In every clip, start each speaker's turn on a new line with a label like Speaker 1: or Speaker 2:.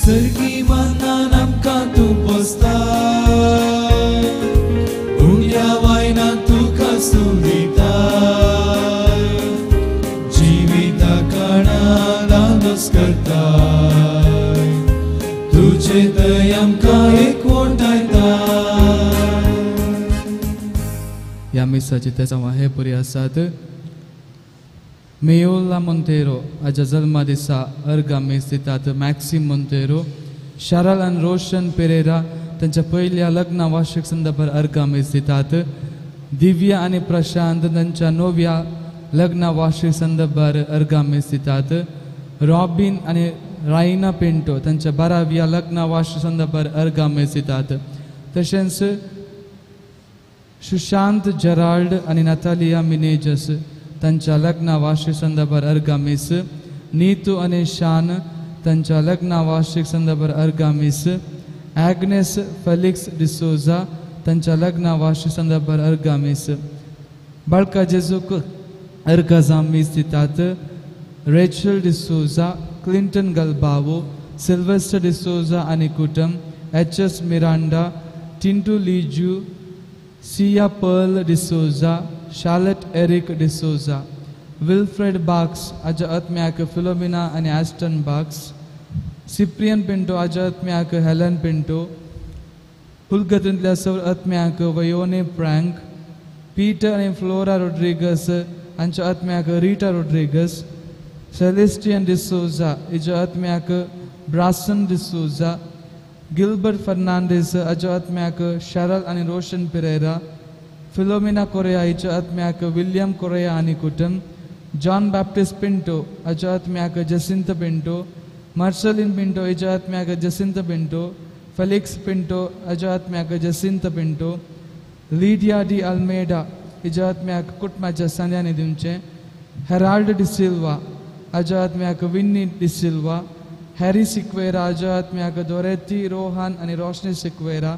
Speaker 1: सर्गी मनान आमकां तूं पोसताय उण्या वायनान तुका सुदिताय जिविता काणान दादोस करताय तुजे दया आमकां एकवटायता.
Speaker 2: ह्या मिसाची तेजांव हे पुरी आसात. मेयोला मोंतेरो हाज्या जल्मा दिसा अर्गा मीस दितात. मॅक्सिम मोंतेरो, शरल आनी रोशन पेरेरा तांच्या पयल्या लग्न वार्षिक संदर्भार अर्गा मीस दितात. दिव्या आनी प्रशांत तांच्या नव्या लग्न वार्षिक संदर्भार अर्गा मीस दितात. रॉबीन आनी रायना पिंटो तांच्या 12व्या लग्न वार्षिक संदर्भार अर्गा मीस दितात. तशेंच सुशांत जेराल्ड आनी नतालिया मिनेजस तांच्या लग्न वार्षिक संदर्भार अर्गा मीस. नीतू आनी शान तांच्या लग्न वार्षिक संदर्भार अर्गा मीस. ॲग्नेस फेलिक्स डिसोजा तांच्या लग्न वार्षिक संदर्भार अर्गा मीस. बाळका जेजूक अर्गाजा मीस दितात. Rachel D'Souza, Clinton Galbao, Sylvester D'Souza आनी कुटुंब, H S Miranda, Tintu Liju, Sia Pearl D'Souza, Charlotte Eric D'Souza, Wilfred Bax हाज्या आत्म्याक फिलोमिना आनी एस्टन बाक्स, सिप्रियन पिंटो हाज्या आत्म्याक हेलन पिंटो, फुलगतींतल्या सवर आत्म्याक वयोने प्रँक, पीटर आनी फ्लोरा रोड्रिगस हांच्या आत्म्याक रिटा रोड्रिगस, सेलेस्टियन डिसोजा हिज्या आत्म्याक ब्रासन डिसोजा, गिल्बर्ट फर्नांडीस हाज्या आत्म्याक शरल आनी रोशन पिरेरा, फिलोमिना कोरेया हिच्या आत्म्याक विल्यम कोरेया आनी कुटुंब, जॉन बॅप्टिस्ट पिंटो हाज्या आत्म्याक जसिंत पिंटो, मार्सलिन पिंटो हिच्या आत्म्याक जसिंत पिंटो, फेलिक्स पिंटो हाज्या आत्म्याक Jacinto Pinto, Lydia de Almeida हिच्या आत्म्याक कुटुंबाच्या सांद्यांनी दिवचें, हेराल्ड डिसिल्वा हाज्या आत्म्याक विन्नी डिसिल्वा, हॅरी सिक्वेरा हाज्या आत्म्याक दोरेती रोहन आनी रोशनी सिक्वेरा,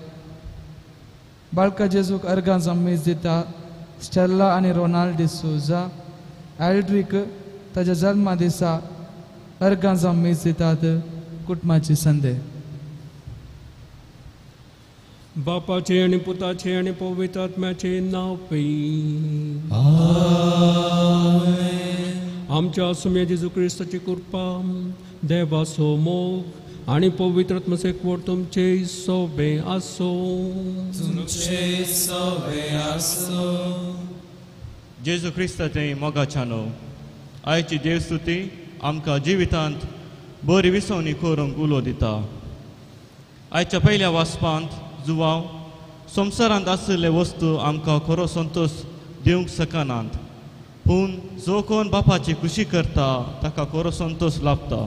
Speaker 2: बाळका जेजूक अर्गां मीस दिता स्टेल्ला आनी रोनाल्ड डिसोजा, एल्ड्रीक ताज्या जल्मा दिसा अर्गां मीस दितात. कुटुंबाची संदे.
Speaker 3: बापाचे आनी पुताचे आनी पवित्र आत्म्याचे नांव पै. आमच्या सुम्या जेजू क्रिस्ताची कृपा, देवाचो मोग आनी पवित्र आत्म्याचो एकवट तुमचे सोबे आसो.
Speaker 1: तुमचे सोबे आसो.
Speaker 4: जेजू क्रिस्ताचे मोगाच्यानो आयची देवस्तुती आमकां जिवितांत बरी विसवणी करूंक उलो दिता. आयच्या पयल्या वाचपांत जुवाव संवसारांत आशिल्ले वस्तू आमकां खरो संतोश दिवंक शकनात, पूण जो कोण बापाची खुशी करता ताका खरो संतोश लाभता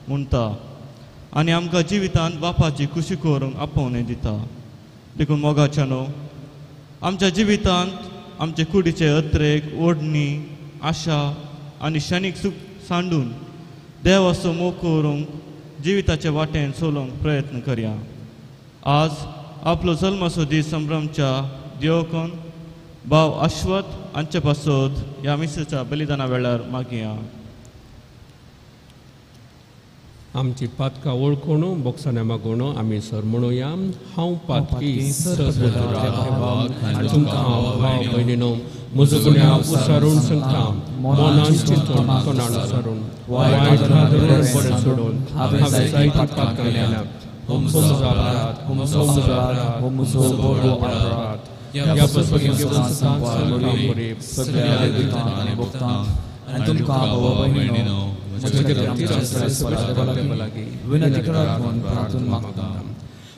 Speaker 4: म्हणटा आनी आमकां जिवितांत बापाची खुशी करूंक आपोवणें दिता. देखून मोगाच्यानो आमच्या जिवितांत आमचे कुडीचे अत्रेक, ओडणी, आशा आनी क्षणीक सूख सांडून देव असो मोग करूंक जिविताचे वाटेन चलोवंक प्रयत्न करया. आज आपलो जल्माचो दीस संभ्रमच्या देवकोन भाव अश्वत हांचे पासत ह्या मिसाच्या बलिदाना वेळार मागया.
Speaker 3: आमची पातकां वळखून बोगसाण्या मागून आमी सर म्हणुया. हांव पातकी आनी तुमकां हांव भाव भयणीनो म्हजो गुन्यांव उसारून सांगता. मनान चिंतून तोंडान उसारून वायट धरून बरें सोडून हांवें जायतीं पातकां केल्यांत. हो म्हजो अपराध, हो म्हजो अपराध, हो म्हजो व्हडलो अपराध. ह्या पासून
Speaker 1: सगळ्या देवतांक आनी भक्तांक आनी तुमकां भावा भयणीनो विनंती करात म्हूण प्रार्थना मागता.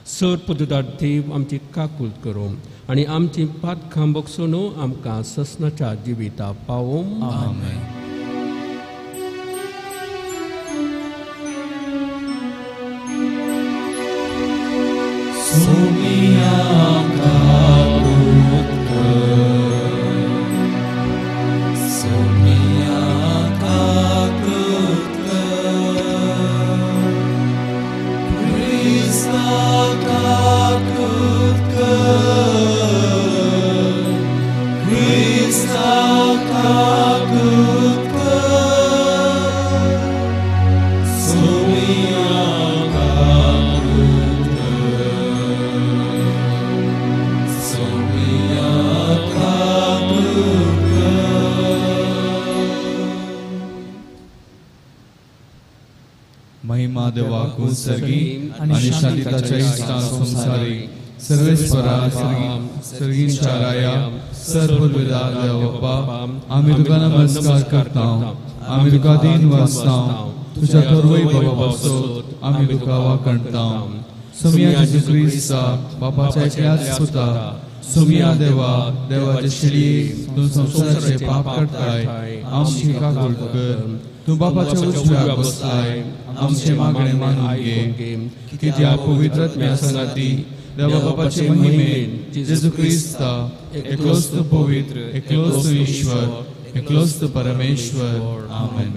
Speaker 3: सर पदुदार देव आमची काकूत करूं आनी आमची पातकां बगसून आमकां ससनाच्या जिविता पावों.
Speaker 1: आमेन. सोमिया काकूत कर, सोमिया काकूत कर, क्रिस्ता काकूत कर, क्रिस्ता काकूत कर, सोमिया काकूत.
Speaker 2: काकून सर्गी आनी शांती ताच्या इश्टां संवसारी सर्वेस्परा सर्गींच्या राया सर्वविदा देव बाप्पा आमी तुका नमस्कार करता आमी तुका दीन वाचता तुझ्या तोरवय बाबा पासत आमी तुका वाखणता सोमया जेजू क्रिस्ता बापाच्या एकल्याच पुता सोमया देवा देवाचे शिडी तूं संवसाराचे पाप काडटाय आमची काकूळ कर तूं बापाच्या उजव्याक बसलाय आमचे मागणे मानून घे कित्याक पवित्र आत्म्या संगाती देवा बापाचे महिमेन जेजू क्रिस्ता एकलोच तूं पवित्र एकलोच तूं ईश्वर एकलोच तूं परमेश्वर आमेन.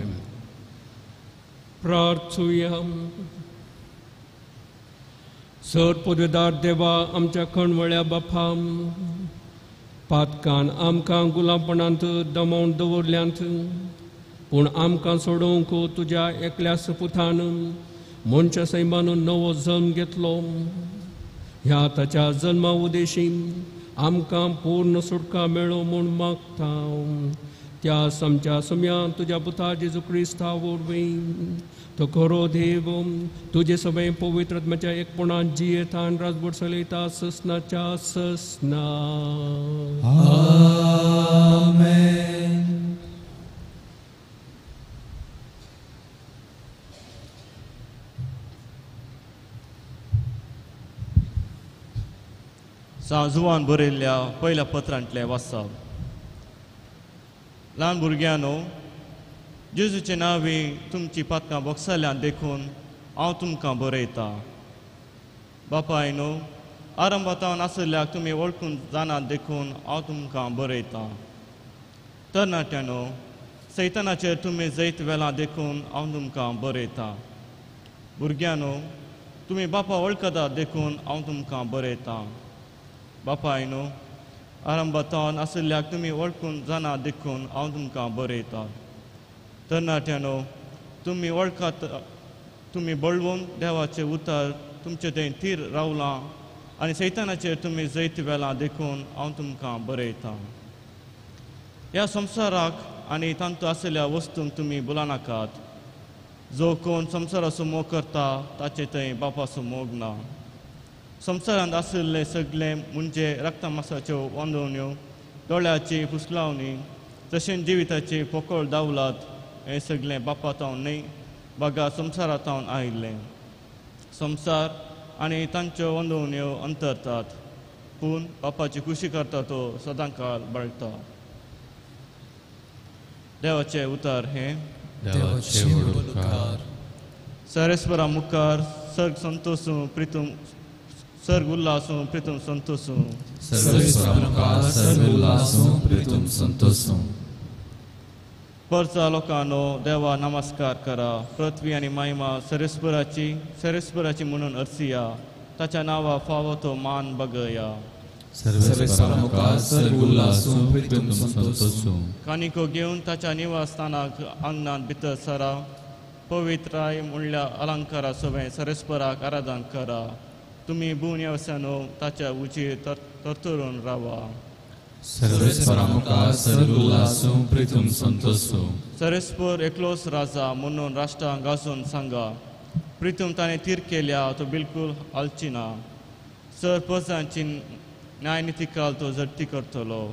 Speaker 3: प्रार्थुया. सर पदवेदार देवा आमच्या खणवळ्या बापा पातकान आमकां गुलामपणांत दमोवन दवरल्यांत पूण आमकां सोडोवंक तुज्या एकल्या सपुतान मनशा सैमान नवो जल्म घेतलो. ह्या ताच्या जल्मा उदेशी आमकां पूर्ण सुटका मेळो म्हूण मागता. त्या आमच्या सम्यान तुज्या पुता जेजू क्रिस्ता वरवीं तो खरो देव तुजे सगळे पवित्र आत्म्याच्या एकपणान जियेता आनी राजवट चलयता ससनाच्या ससना.
Speaker 1: आमेन.
Speaker 4: सांजुवान बरयल्ल्या पयल्या पत्रांतलें वाचप. ल्हान भुरग्यांनो जेजूचे नांवी तुमची पातकां बोगसल्यान देखून हांव तुमकां बरयतां. बापायनो आरंभातावन आशिल्ल्याक तुमी वळखून जाणात देखून हांव तुमकां बरयतां. तरणाट्यांनो सैतानाचेर तुमी जैत वेलां देखून हांव तुमकां बरयतां. भुरग्यांनो तुमी बापा वळखतात देखून हांव तुमकां बरयतां. बापायनो आरंभातावन आशिल्ल्याक तुमी वळखून जाणात देखून हांव तुमकां बरयतां. तरणाट्यांनो तुमी वळखात तुमी बळवून देवाचें उतर तुमचे थंय थीर रावलां आनी सैतानाचेर तुमी जैत वेलां देखून हांव तुमकां बरयतां. ह्या संवसाराक आनी तांतू आशिल्ल्या वस्तूंक तुमी भुलनाकात. जो कोण संवसाराचो मोग करता ताचे थंय बापाचो मोग ना. संवसारांत आशिल्ले सगळे म्हणजे रक्तमासाच्यो वांदवण्यो दोळ्याची फुसलावणी तशेंच जिविताची पोकळ दावलात हें सगळें बापा तावन न्हय बागा संवसारा तावन आयिल्लें. संवसार आनी तांच्यो वंदवण्यो अंतरतात पूण बापाची खुशी करता तो सदांकाळ बाळटा. देवाचें उतर हें. सरेस्वरा मुखार सर्ग संतोसूं प्रितूम सर्ग उल्लासूं प्रितूम संतोसूं.
Speaker 1: संतोसूं.
Speaker 4: परचा लोकांनो देवा नमस्कार करा. पृथ्वी आनी महिमा सरेस्वराची सरेस्वराची म्हणून अर्सिया ताच्या नांवा फावो तो मान बगया. कानिको घेवन ताच्या निवासस्थानाक आंगणांत भितर सरा. पवित्राय म्हणल्या अलंकारा सवें सरेस्वराक आराधन करा. तुमी भुवन्यावसानो ताच्या उचीर तरतरून रावा. सरेस्वर एकलोच राजा म्हणून राष्ट्रांक गाजोवन सांगा. प्रितूम ताणें थीर केल्या तो बिलकूल हालची ना. सर प्रजांची न्यायनितीकाल तो झडटी करतलो.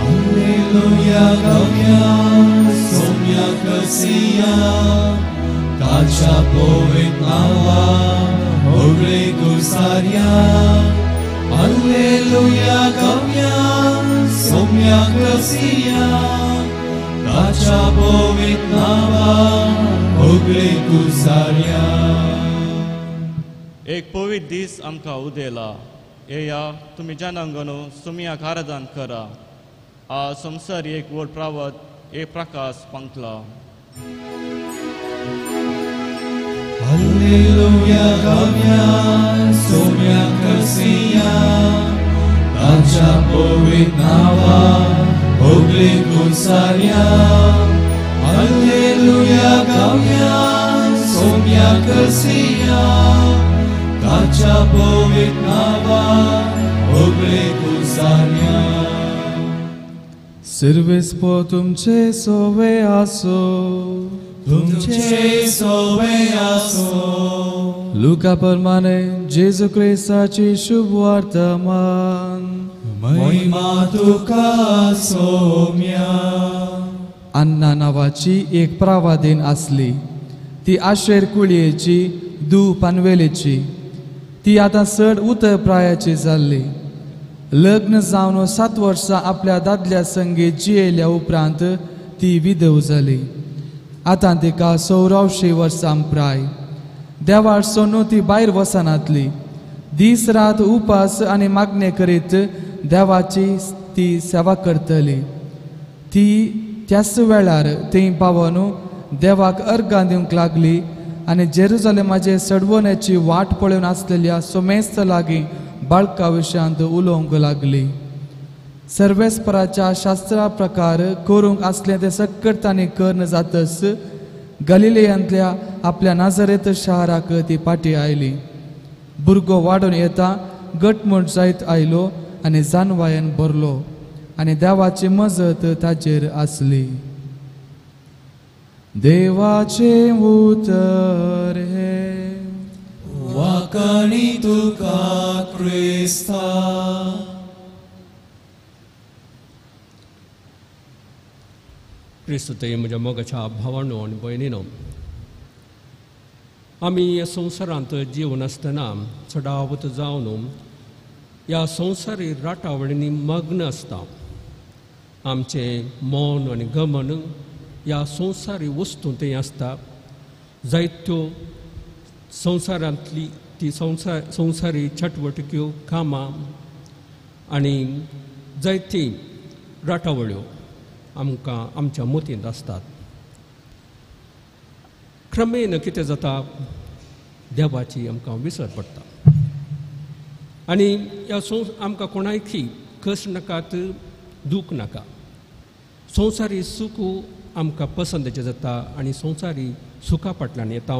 Speaker 1: Alleluia, gaudia, somia kasia, tača povetnava, ogle gusaria. Alleluia, gaudia, somia kasia, tača povetnava, ogle gusaria.
Speaker 4: एक पवित्र दीस आमकां उदेला. येया तुमी जनांगनो सुमियाक आराधन करा. आज संवसार एक व्हड प्रावत एक Prakash पांकला.
Speaker 1: Alleluia, gaudia, somia kasia, tača povetnava, ogle gusaria. Alleluia, gaudia, somia kasia, tača ताच्या पवित्र नांवान होगळे कुसान्या.
Speaker 2: सिर्विस्पो तुमचे सोवे आसो.
Speaker 1: तुमचे सोवे आसो.
Speaker 2: लुका प्रमाणे जेजू क्रिस्ताची शुभ वर्तमान.
Speaker 1: महिमा तुका सोम्या.
Speaker 2: अन्ना नांवाची एक प्रावादीन आसली. ती आशेर कुळयेची दू पानवेलेची. ती आतां चड उतर प्रायाची जाल्ली. लग्न जावन 7 वर्सां आपल्या दादल्या संगीत जियेल्या उपरांत ती विधव जाली. आतां तिका 84 वर्सां प्राय. देवार सोनू ती भायर वसनातली. दीस रात उपास आनी मागणें करीत देवाची ती सेवा करतली. ती त्याच वेळार थंय पावन देवाक अर्गां दिवंक लागली आनी जेरुजलेमाचे सडवण्याची वाट पळोवन आसलेल्या सोमेस्त लागीं बाळका विशयांत उलोवंक लागली. सर्वेस्पराच्या शास्त्रा प्रकार करूंक आसलें तें सक्कट तांणी कर्ण जातच गलिलेयांतल्या आपल्या नाजरेत शहराक ती पाटी आयली. भुरगो वाडून येता घटमूट जायत आयलो आनी जानवायन भरलो आनी देवाची मजत ताचेर आसली. देवाचें उतर हें.
Speaker 1: वाकणी तुका क्रिस्ता.
Speaker 3: क्रिस्त ते म्हज्या मोगाच्या भावानो आनी भयणीनो, आमी ह्या संवसारांत जिवन आसतना चडावत जावन ह्या संवसारी राटावळींनी मग्न आसता. आमचें मन आनी गमन ह्या संवसारी वस्तू थंय आसता. जायत्यो संवसारांतली ती संवसारी चटवटक्यो कामां आनी जायती राटावळ्यो आमकां आमच्या मतींत आसतात. क्रमेण कितें जाता, देवाची आमकां विसर पडटा आनी ह्या आमकां कोणायकी कश्ट नाकात, दूख नाका. संवसारी सूख आमकां पसंदचें जाता आनी संवसारी सुखा फाटल्यान येता,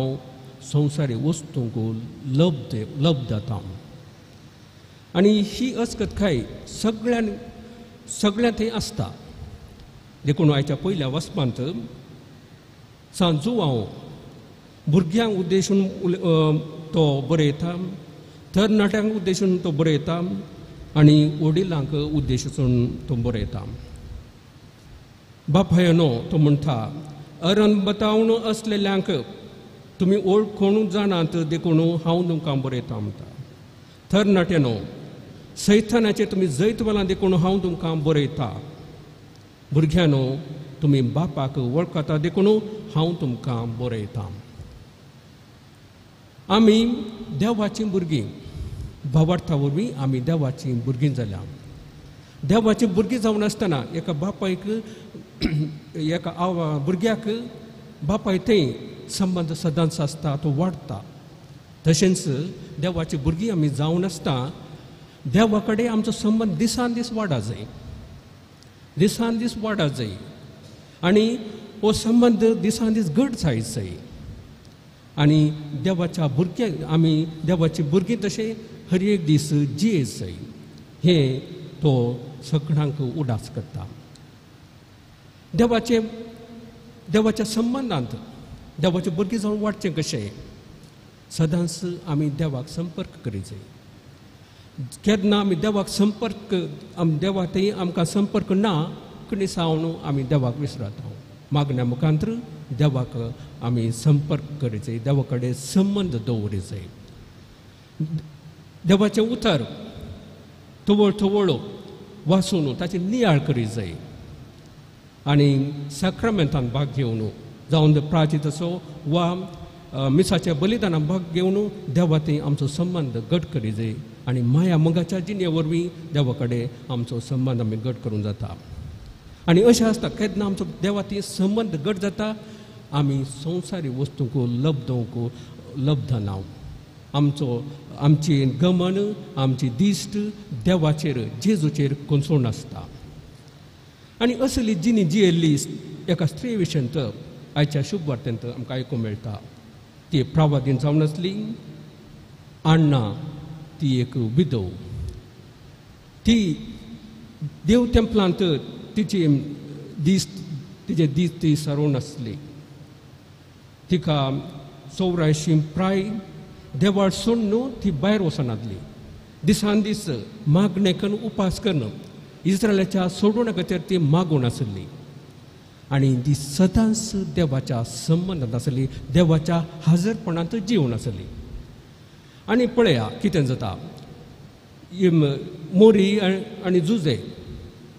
Speaker 3: संवसारी वस्तूंक लब्ध जाता. आनी ही अस्कतकाय सगळ्यां थंय आसता. देखून आयच्या पयल्या वसपांत सांजू हांव भुरग्यांक उद्देशून तो बरयता, तरणाट्यांक उद्देशून तो बरयता आनी वडिलांक उद्देशून तो बरयता. बापायनो तो म्हणटा, अरन बतावन असलेल्यांक तुमी वळखून जाणात देखून हांव तुमकां बरयता म्हणटा. तरणाट्यानो सैतानाचेर तुमी जैत वलां देखून हांव तुमकां बरयता. भुरग्यांनो तुमी बापाक वळखता देखून हांव तुमकां बरयता. आमी देवाचीं भुरगीं, भावार्था वरवीं आमी देवाचीं भुरगीं जाल्या. देवाचीं भुरगीं जावन आसतना एका बापायक एका भुरग्याक बापाय थंय संबंद सदांच आसता, तो वाडटा. तशेंच देवाचीं भुरगीं आमी जावन आसता देवा कडेन आमचो संबंद दिसान दीस वाडा जाय, दिसान दीस वाडा जाय आनी हो संबंद दिसान दीस घट जायत जाय. आनी देवाच्या भुरग्यांक आमी देवाची भुरगीं तशें हर एक दीस जियेत जाय हें तो सगळ्यांक उडास करता. देवाचे देवाच्या संबंदांत देवाचे भुरगीं जावन वाडचें कशें, सदांच आमी देवाक संपर्क करीत जाय. केन्ना आमी देवाक संपर्क देवा थंय आमकां संपर्क ना कणी सावन आमी देवाक विसरता. मागण्या मुखांतर देवाक आमी संपर्क करीत जाय, देवा कडेन संबंद दवरीत जाय. देवाचें उतर तवळ तवळ वाचून ताचेर नियाळ करीत जाय आनी साक्रामेंतान भाग घेवन जावन प्राचीत असो वा मिसाच्या बलिदानान भाग घेवन देवा थंय आमचो संबंद घट करीत जाय आनी माया मोगाच्या जिणे वरवीं देवा कडेन आमचो संबंद आमी घट करूंक जाता. आनी अशें आसता केन्ना आमचो देवा थंय संबंद घट जाता आमी संवसारी वस्तूंक लब्धवंक लब्धना. आमचो आमची गमन आमची दिश्ट देवाचेर जेजूचेर कोसळून आसता. आनी असली जिणी जियेल्ली एका स्त्री विशयंत आयच्या शुभ वार्तेंत आमकां आयकूंक मेळटा. ती प्रावादीन जावन आसली, अण्णा ती एक विधव, ती देव तेंपलांत तिची दीस तिचे दीस ती सारोवन आसली. तिका 84 प्राय देवाळ सोडून ती भायर वचनासली. दिसान दीस मागणें करून उपास करून इस्रायलाच्या सोडवणा खातीर ती मागून आसली आनी ती सदांच देवाच्या संबंदांत आसली, देवाच्या हाजरपणांत जिवन आसली. आनी पळया कितें जाता, मोरी आनी जुजे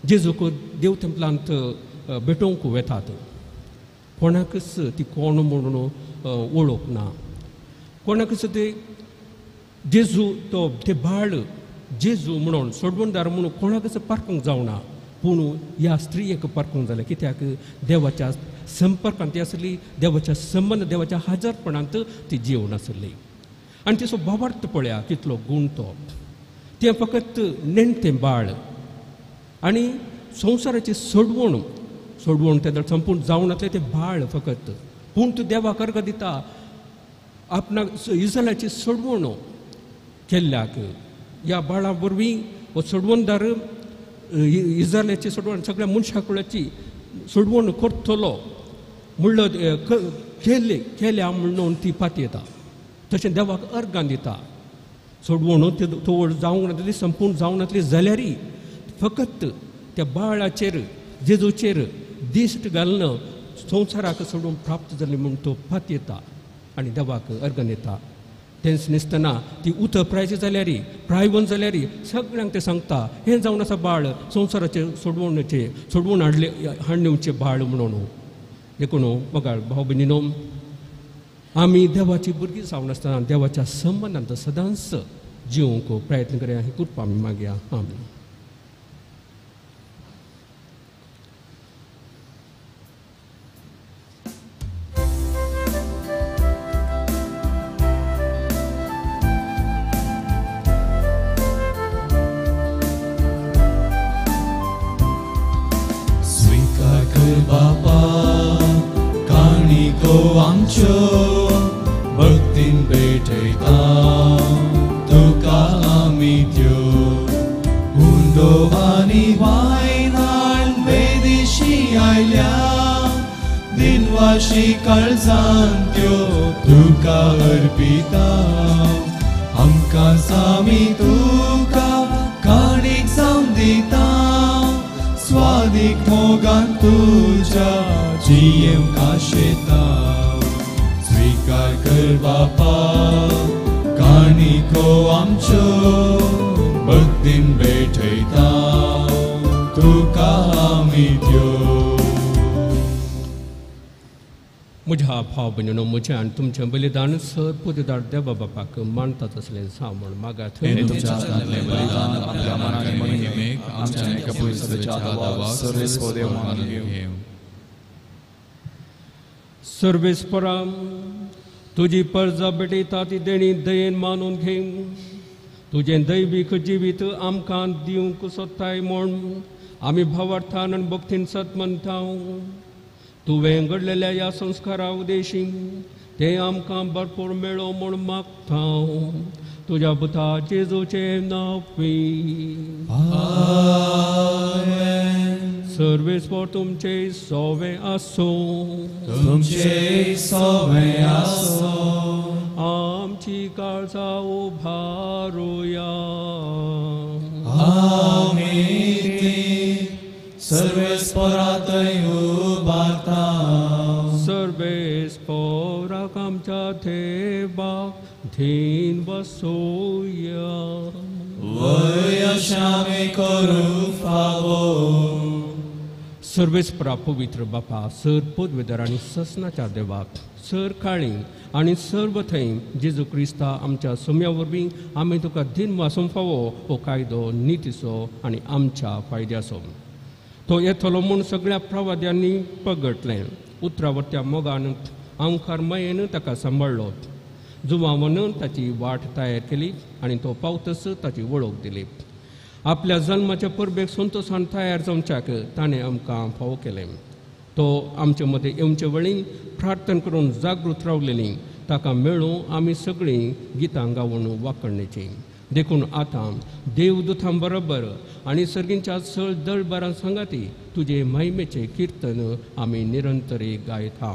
Speaker 3: जेजूक देव तेंपलांत भेटोवंक वेतात. कोणाकच ती कोण म्हणून वळख ना, कोणाकच ते जेजू तो ते बाळ जेजू म्हणून सोडवणदार म्हणून कोणाकच पारखूंक जावना. पूण ह्या स्त्रियेक पारखूंक जालें, कित्याक देवाच्या संपर्कांत ती आसली, देवाच्या संबंद देवाच्या हाजरपणांत ती जिवन आसली. आनी तिचो भावार्थ पळया कितलो गूण तो, तें फकत नेणटें बाळ आनी संवसाराची सोडवण सोडवण तेन्ना संपूर्ण जावन नासलें तें बाळ फकत, पूण तूं देवाक अर्घ दिता आपणाक इस्रायलाची सोडवण केल्ल्याक. ह्या बाळा वरवीं हो सोडवणदार इस्रायलाची सोडवण सगळ्या मनशा कुळाची सोडवण करतलो म्हणलो केले केल्या म्हणून ती पातयेता. तशें देवाक अर्गान दिता सोडवण तवळ जावंक नासली संपूर्ण जावंक नासली जाल्यारय फकत त्या बाळाचेर जेजूचेर दिश्ट घालून संवसाराक सोडून प्राप्त जाली म्हूण तो पातयेता आनी देवाक अर्गान दिता. तेंच न्हिसतना ती उतर प्रायची जाल्यार प्रायवन जाल्यार सगळ्यांक तें सांगता हें जावन आसा बाळ संवसाराचें सोडवणचें सोडवण हाडले हाडणेवचें बाळ म्हणून. देखून बघा भाव भयणीनो, आमी देवाची भुरगीं जावन आसतना देवाच्या संबंदांत सदांच जिवंक प्रयत्न करया ही कृपा आमी मागया. आमी
Speaker 1: बापा काणिको आमच्यो भक्तीन भेटयता तुका आमी त्यो हुंडो आनी वायनान वेदिशी आयल्या दिनवाशी काळजान त्यो तुका अर्पिता. आमकां सामी तुका काणीक जावन दिता स्वादीक मोगान तुज्या जियेम काशेता. स्वीकार कर बापा काणिको आमच्यो भक्तीन भेटयता तुका आमी त्यो.
Speaker 3: म्हज्या भाव भयणीनो, म्हजें आनी तुमचें बलिदान सर पुदेदार देवा बापाक मानतात असलें जावं म्हूण मागात.
Speaker 1: आपल्या मनाक महिमेक आमच्या एका पयसच्या दावाक सर्वेस्पर देव मानून घेवं.
Speaker 3: सर्वेस्परा तुजी परजा भेटयता ती देणी दयेन मानून घेव. तुजें दैवीक जिवीत आमकां दिवंक सोदताय म्हूण आमी भावार्थान आनी भक्तीन सत म्हणटा. तुवें घडलेल्या ह्या संस्कारा उदेशी तें आमकां भरपूर मेळो म्हूण मागता. तुज्या पुता जेजूचें नांव. सर्वेस्पर तुमचे सोवे आसूं.
Speaker 1: तुमचे सोवे आसूं.
Speaker 3: आमची काळजा उभारुया.
Speaker 1: आमी ती सर्वेस्परातय उबारता.
Speaker 3: सर्वेस्पराक आमच्या देवाक धीन बसोया.
Speaker 1: वय अशें आमी करूंक फावो.
Speaker 3: सर्वेस्परा पवित्र बापा, सर पदवेदार आनी ससनाच्या देवाक, सर काळी आनी सर्व थंय जेजू क्रिस्ता आमच्या सोम्या वरवीं आमी तुका धीन वासूंक फावो हो कायदो नितीचो आनी आमच्या फायद्याचो. तो येतलो म्हूण सगळ्या प्रवाद्यांनी पगटलें. उतरावरत्या मोगान आमखार मायेन ताका सांबाळ्ळो. जुवावन ताची वाट तयार केली आनी तो पावतच ताची वळख दिली. आपल्या जल्माच्या परबेक संतोशान तयार जावच्याक ताणें आमकां फावो केलें. तो आमचे मदें येवचे वेळी प्रार्थना करून जागृत रावलेली ताका मेळूं आमी सगळीं गितां गावन वाकडणेचीं. देखून आतां देवदूतां बरोबर आनी सर्गींच्या चड दळबारां सांगाती तुजे महिमेचें किर्तन आमी निरंतरी गायता.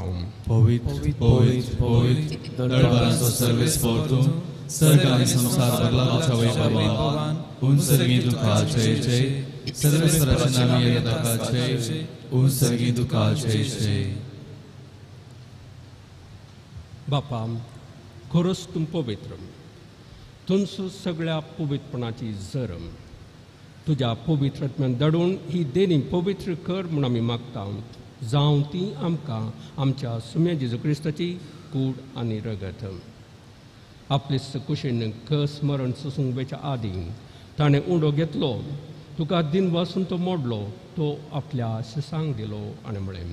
Speaker 1: पवित्र पवित्र पवित्र दळबारांचो सर्वेस्पर तूं, सर्ग आनी संवसार भरला तुज्या वैभवान. उंच सर्गी तुका जय जय, सर्वेस्पराच्या नांवान येता ताका जय, उंच सर्गी तुका जय जय.
Speaker 3: बापा, खरोच तूं पवित्र, तुमचो सगळ्या पवित्रपणाची जर. तुज्या पवित्र आत्म्यान धाडून ही देणी पवित्र कर म्हूण आमी मागता. जावं ती आमकां आमच्या सुम्या जेजू क्रिस्ताची कूड आनी रगत. आपले कुशीन कस मरण सोसूंक वेच्या आदीं ताणें उंडो घेतलो, तुका दिन वासून तो मोडलो, तो आपल्या शिसांक दिलो आनी म्हळें,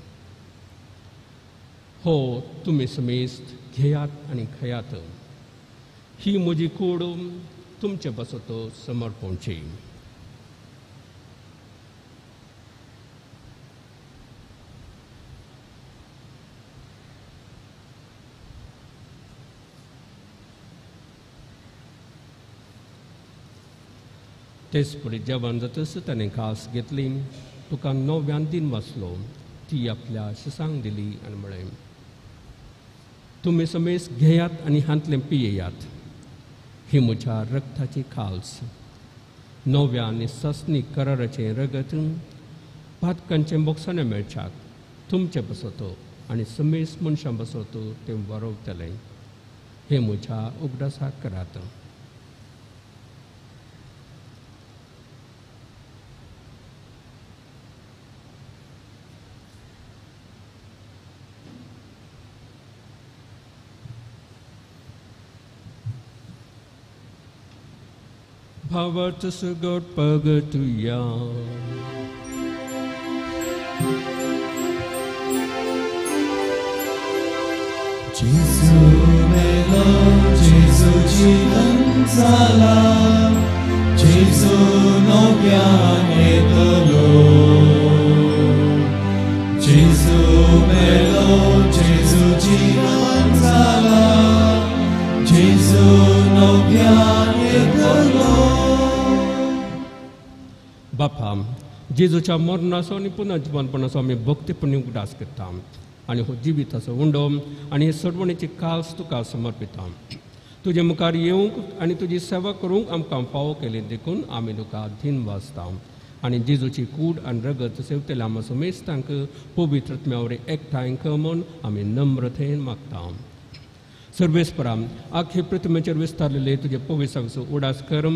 Speaker 3: हो तुमी समेस्त घेयात आनी खायात, ही म्हजी कूड तुमचे पासत समर्पणची. तेच परी जेवण जातच ताणें कास घेतली, तुका नव्यान दिन वाचलो, ती आपल्या शिसांक दिली आनी म्हळें, तुमी समेस्त घेयात आनी हांतलें पियेयात, ही म्हज्या रगताची खाल्स, नव्या आनी ससनी कराराचें रगत, पातकांचें बोगसाणें मेळच्याक तुमचें बसत आनी समेस्त मनशां बसत तें वरवतलें. हें म्हज्या उगडासाक करात. भावार्थ सुगट पगतुया.
Speaker 1: जेजू मेलो, जेजू जिवन जाला, जेजू नव्यान येतलो. जेजू मेलो, जेजू जिवन जाला, जेजू नव्यान येतलो.
Speaker 3: बापा, जेजूच्या मरणाचो आनी पुनर्जिवनपणाचो आमी भक्तीपणी उगडास करता आनी हो जिविताचो उंडो आनी हे सरवणेची कास तुका समर्पिता. तुजे मुखार येवंक आनी तुजी सेवा करूंक आमकां फावो केली देखून आमी तुका धीन वाचता. आनी जेजूची कूड आनी रगत सेवतल्या आमकां समेस्तांक पवित्र आत्म्या वरवीं एकठांय कर म्हूण आमी नम्रतेन मागता. सर्वेस्परा, आखे पृथ्वीचेर विस्तारलेले तुजे पवित्र उडास कर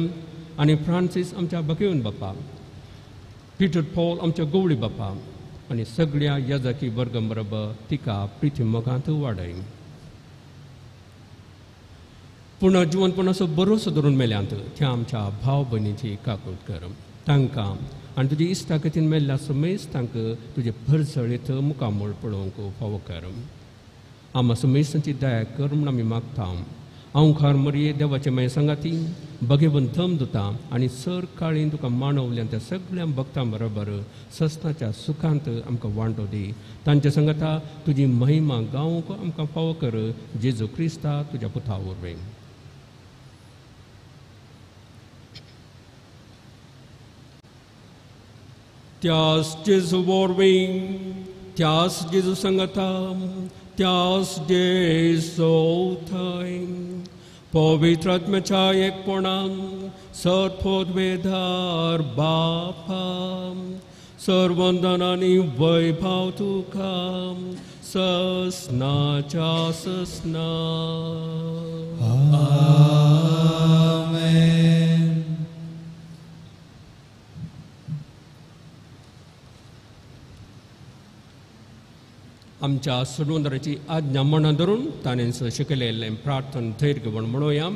Speaker 3: आनी फ्रांसीस आमच्या बकेवन बापा, पिटर पॉल आमच्या गवळी बापा आनी सगळ्या याजकी वर्गां बरोबर तिका प्रिती मोगांत वाडय. पूण जिवनपणाचो बरोसो धरून मेल्यांत त्या आमच्या भाव भयणीची काकूत कर. तांकां आनी तुजी इश्टागतीन मेल्ल्या समेस्त तांकां तुजे भरसळीत मुखामळ पळोवंक फावो कर. आमा समेस्तांची दया कर म्हूण आमी मागता. अंखार मरये देवाचे मागीर सांगाती बगेवन थम दिता आनी सर काळीन तुका मानवल्यान त्या सगळ्या भक्तां बरोबर सस्नाच्या सुखांत आमकां वांटो दी. तांच्या सांगाता तुजी महिमा गावंक आमकां फावो कर. जेजू क्रिस्ता तुज्या पुता वरवीं. त्यास जेजू वरवीं, त्यास जेजू सांगाता, त्यास जेजू थंय पवित्र आत्म्याच्या एकपणान सर्वोद्वेधार बापा, सर्वंदन आनी वैभव तुका ससनाच्या ससना.
Speaker 1: आमेन.
Speaker 3: आमच्या सोडवंदराची आज्ञा मनां धरून ताणें शिकयलें प्रार्थना धैर्य घेवन म्हणोया.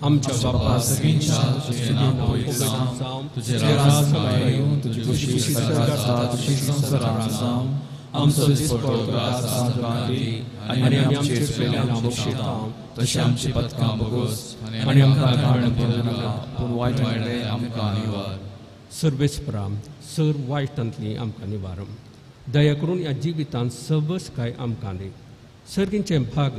Speaker 3: आमच्या बापा
Speaker 1: सगळींच्या तुजें नांव पवित्र जावं, तुजें राज येवं, तुजी खुशी स्वर्गांत जाता तशी संवसारांत जावं. आमचो दिसपडो ग्रास आमकां दी आनी आमचे चुकलेले आमकां भोगशिता तशें आमची पथकां भोगोस आनी आमकां घाण पडूं नाका, पूण वायटांतलें आमकां निवार.
Speaker 3: सर्वेस्परा, सर वायटांतली आमकां निवार. दया करून ह्या जिवितांत सवस काय आमकां दी. सर्गींचे भाग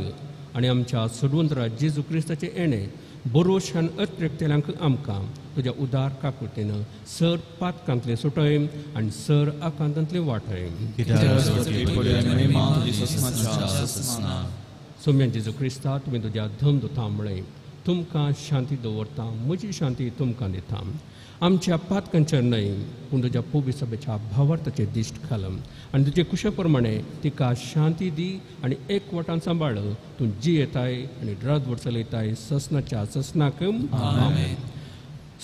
Speaker 3: आनी आमच्या सोडवंतरा जेजू क्रिस्ताचें येणें बरोशान अत्रेकतेल्यांक आमकां तुज्या उदार काकुळतेन सर पातकांतले सुटय आनी सर आकांतांतले वाटय. सोम्या जेजू क्रिस्ता, तुवें तुज्या धम दुता म्हळें, तुमकां शांती दवरता, म्हजी शांती तुमकां दिता. आमच्या पातकांचेर न्हय पूण तुज्या पवित्र सभेच्या भावार्थाचेर दिश्ट घाल आनी तुजे कुशे प्रमाणे तिका शांती दी आनी एक वटान सांबाळ. तूं जियेताय आनी रातभर चलयताय ससनाच्या ससनाक. आमेन.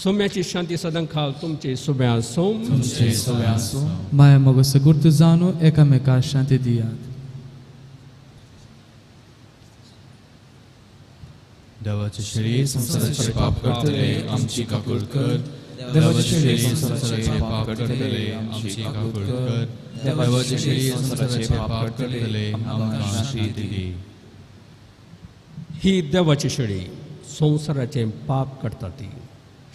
Speaker 3: सोम्याची शांती सदां खाल तुमचे सोब्या आसूं.
Speaker 2: माया मगो सगुर्त जावन एकामेका शांती दियात.
Speaker 1: देवाचे शरीर संवसाराचे पाप करतले आमची काकूळ कर. देवाचे शरीर संवसाराचे पाप करतले आमची काकूळ कर. देवाचे शरीर संवसाराचे पाप करतले आमकां शांती दी.
Speaker 3: ही देवाची शेळी संवसाराचें पाप करता ती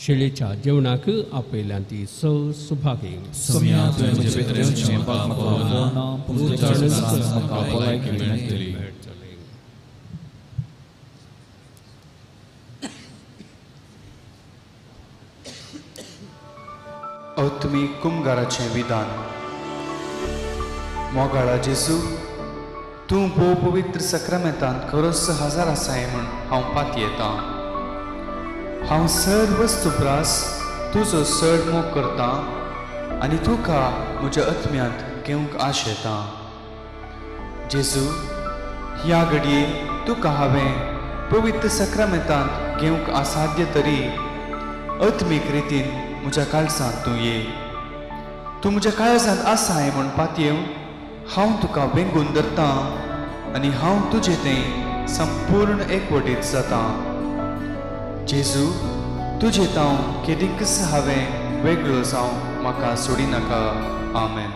Speaker 3: शेळीच्या जेवणाक आपयल्यान ती स सुभागी.
Speaker 5: आत्मीक कुमगाराचें विधान. मोगाळा जेजू, तूं भोव पवित्र सक्रामेंतांत खरोच हजार आसाय म्हूण हांव पातयेतां. हांव सर वस्तू प्रास तुजो चड मोग करतां आनी तुका म्हज्या आत्म्यांत घेवंक आशेतां. जेजू, ह्या घडये तुका हांवें पवित्र सक्रामेंतांत घेवंक असाध्य तरी आत्मीक रितीन म्हज्या काळजांत तूं ये. तूं म्हज्या काळजांत आसाय म्हूण पातयेवन हांव तुका वेंगून धरतां आनी हांव तुजें तें संपूर्ण एकवटीत जातां. जेजू, तुजें तांव केदींकच हांवें वेगळो जावं म्हाका सोडिनाका. आमेन.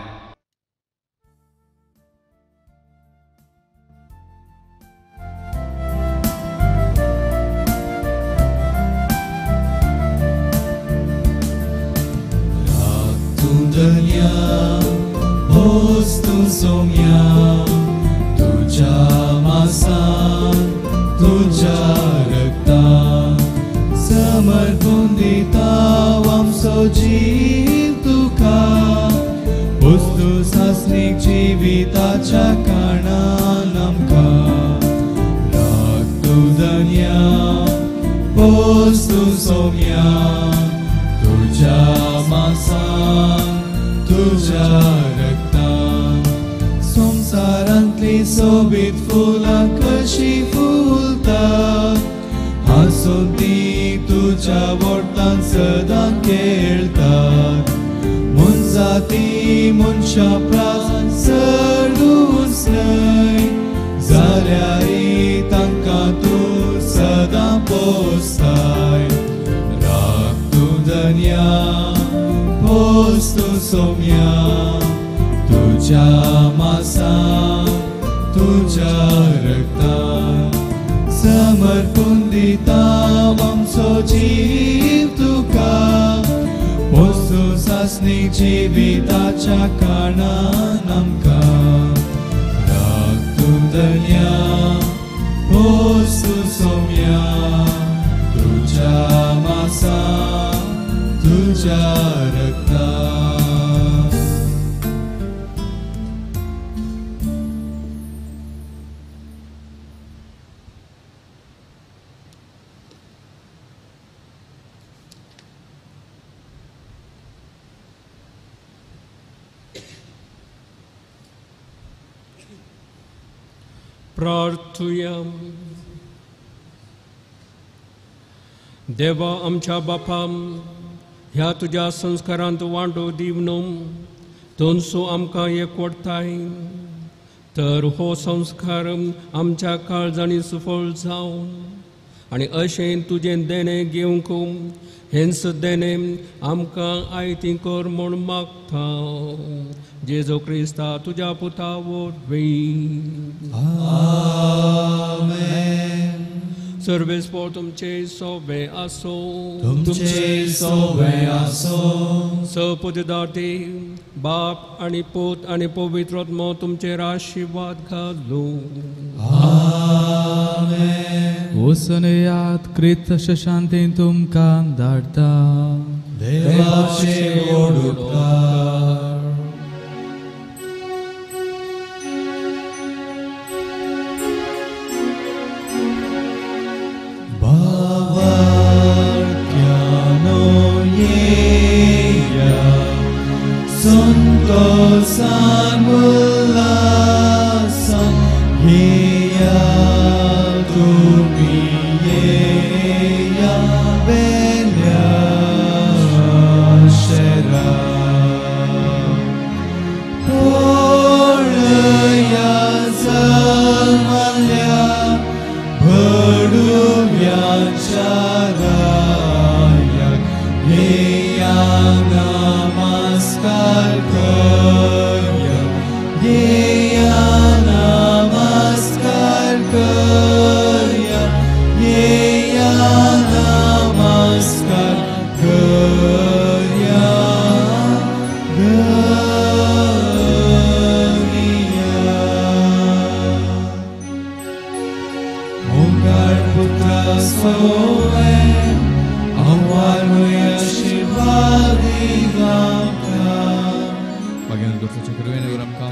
Speaker 1: सोम्या तुझ्या मासान तुझ्या रक्तान समर्पून दिता आमचो जीव तुका. वस्तू सासणीक जिविताच्या कारणान आमकां राख तूं धन्या पोस तूं सोम्या तुझ्या मासान तुझ्या रक्तान. संवसारांतली सोबीत फुलां कशी फुलता हांसून ती तुज्या वोटान सदां खेळतात. मनजाती मनशां प्रास चडूच न्हय जाल्यार तांकां तूं सदां पोसताय. राख तूं धन्या पोस तूं सोम्या तुझ्या मासान तुझ्या रक्तान समर्पून दिता आमचो जीव तुका. पोसू सासणीक जिविताच्या कारणान आमकां राख तूं धन्या पोस तूं सोम्या तुझ्या मासान तुझ्या रक्तान.
Speaker 3: प्रार्थुया. देवा आमच्या बापा, ह्या तुज्या संस्कारांत वांटो दिवन तोनसो आमकां एकवटताय तर हो संस्कार आमच्या काळजांनी सुफळ जावं आनी अशें तुजें देणें घेवंक हेंच देणें आमकां आयतीं कर म्हूण मागता. जेजू क्रिस्ता तुज्या पुता वरवीं.
Speaker 1: आमेन.
Speaker 3: सर्वेस्पोर तुमचे सोबे आसो.
Speaker 1: तुमचे सोबे आसो.
Speaker 3: सपुतदार देव बाप आनी पूत आनी पवित्र आत्मो तुमचेर आशिर्वाद घालूं.
Speaker 1: आमेन. आमेन.
Speaker 2: वचून येयात, क्रिस्त शांतीन तुमकां धाडटा.
Speaker 1: देवाचे व्हड उपकार. भावार्थ्यानो येया संतोषान उल्हासान येया तुमी येया बेल्या शेरा. पळया जल्मल्या भडुव्याच्या रायाक येया नमस्कार करया, येया नमस्कार करया, येया नमस्कार करया गनिया. मोगाळ पुत्रा सोवे आव्हानूय आशीर्वाद गावता.
Speaker 5: मागीर आमकां